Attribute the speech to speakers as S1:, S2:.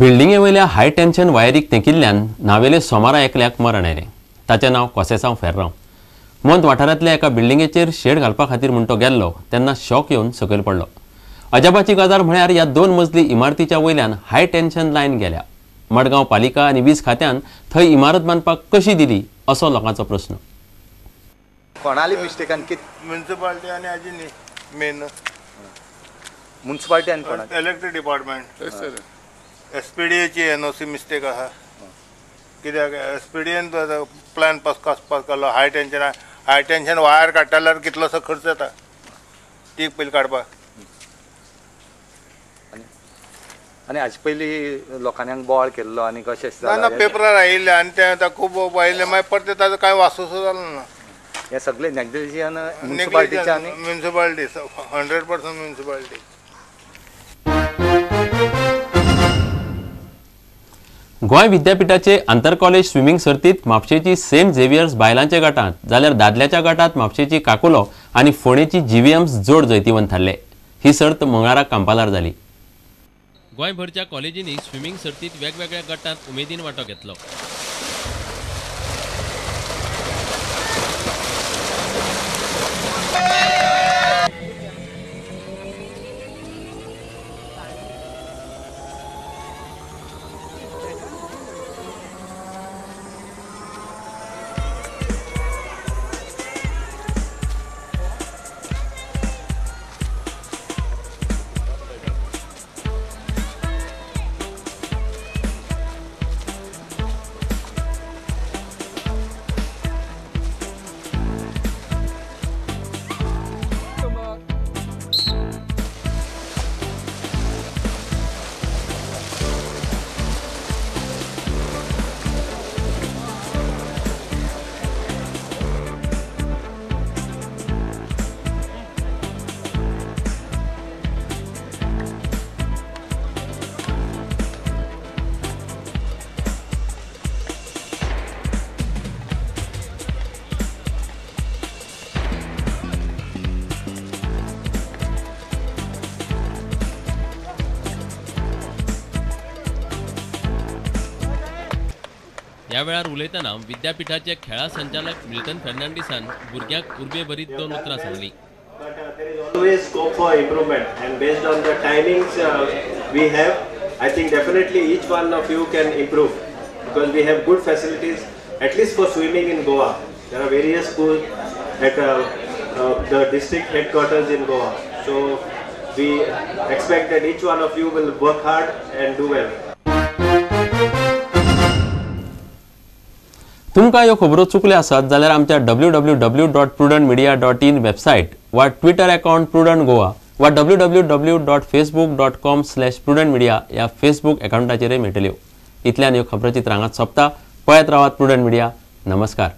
S1: बिल्डिंगे वयल्या हाय टेन्शन वायरीक तेंकिल्ल्यान नावेले सोमारा एकल्याक मरण आयलें. ताचें नांव कोसेसांव फेर्रांव. मोंत वाठारांतल्या एका बिल्डिंगेचेर शेड घालपा खातीर म्हूण तो गेल्लो तेन्ना शॉक येवन सकयल पडलो. अजापाची गजाल म्हळ्यार ह्या 2 मजली इमारतीच्या वयल्यान हाय टेन्शन लायन गेल्या. मडगांव पालिका आनी वीज खात्यान थंय इमारत बांदपाक कशी दिली असो लोकांचो प्रस्न.
S2: कोणाली मिस्टेकान कित
S3: म्युनिसिपालिटी आनी हाजी न्ही मेन
S2: म्युनिसिपालिटी आनी कोणा
S3: इलेक्ट्रिक डिपार्टमेंट एसपीडीएची एनओसी मिस्टेक आसा. कित्याक एसपीडीएन प्लॅन पास केलो. हाय टेन्शन वायर काडटा जाल्यार कितलोसो खर्च येता ती पयलीं काडपाक.
S2: आनी हाजे पयलीं लोकांनी बोवाळ केल्लो आनी कशें
S3: ना पेपरार आयिल्ले आनी ते आतां खूब आयिल्ले मागीर परते ताजो कांय वासोसो जालो ना.
S2: हे सगळे नेग्लिजन म्युनिसिपालिटीचे आनी
S3: म्युनिसिपालिटी 100% म्युनिसिपालिटी.
S1: गोंय विद्यापीठाचे आंतर कॉलेज स्विमींग सर्तीत म्हापशेची सेंट झेवियर्स बायलांच्या गटांत जाल्यार दादल्याच्या गटांत म्हापशेची काकुलो आनी फोंडेची जीव्हीएम्स जोड जैतिवंत थारले. ही सर्त मंगळारा कांपालार जाली. गोंयभरच्या कॉलेजींनी स्विमींग सर्तीत वेगवेगळ्या गटांत उमेदीन वांटो घेतलो. ह्या वेळार उलयतना विद्यापीठाचे खेळा संचालक मिल्टन फेर्नांडीसान भुरग्यांक उर्बेभरीत 2 उतरां सांगली.
S4: There is always scope for improvement and based on the timings we have, I think definitely each one of you can improve because we have good facilities at least for swimming in Goa. There are various schools at the district headquarters in Goa. So we expect that each one of you will work hard and do well.
S1: तुमकां ह्यो खबरो चुकल्यो आसत जाल्यार आमच्या www.prudentmedia.in website वा Twitter account prudent Goa वा www.facebook.com/prudentmedia ह्या Facebook अकाउंटाचेरय मेळटल्यो. इतल्यान ह्यो खबरांची रांगात सोंपता. पळयत रावात प्रुडंट मिडिया. नमस्कार.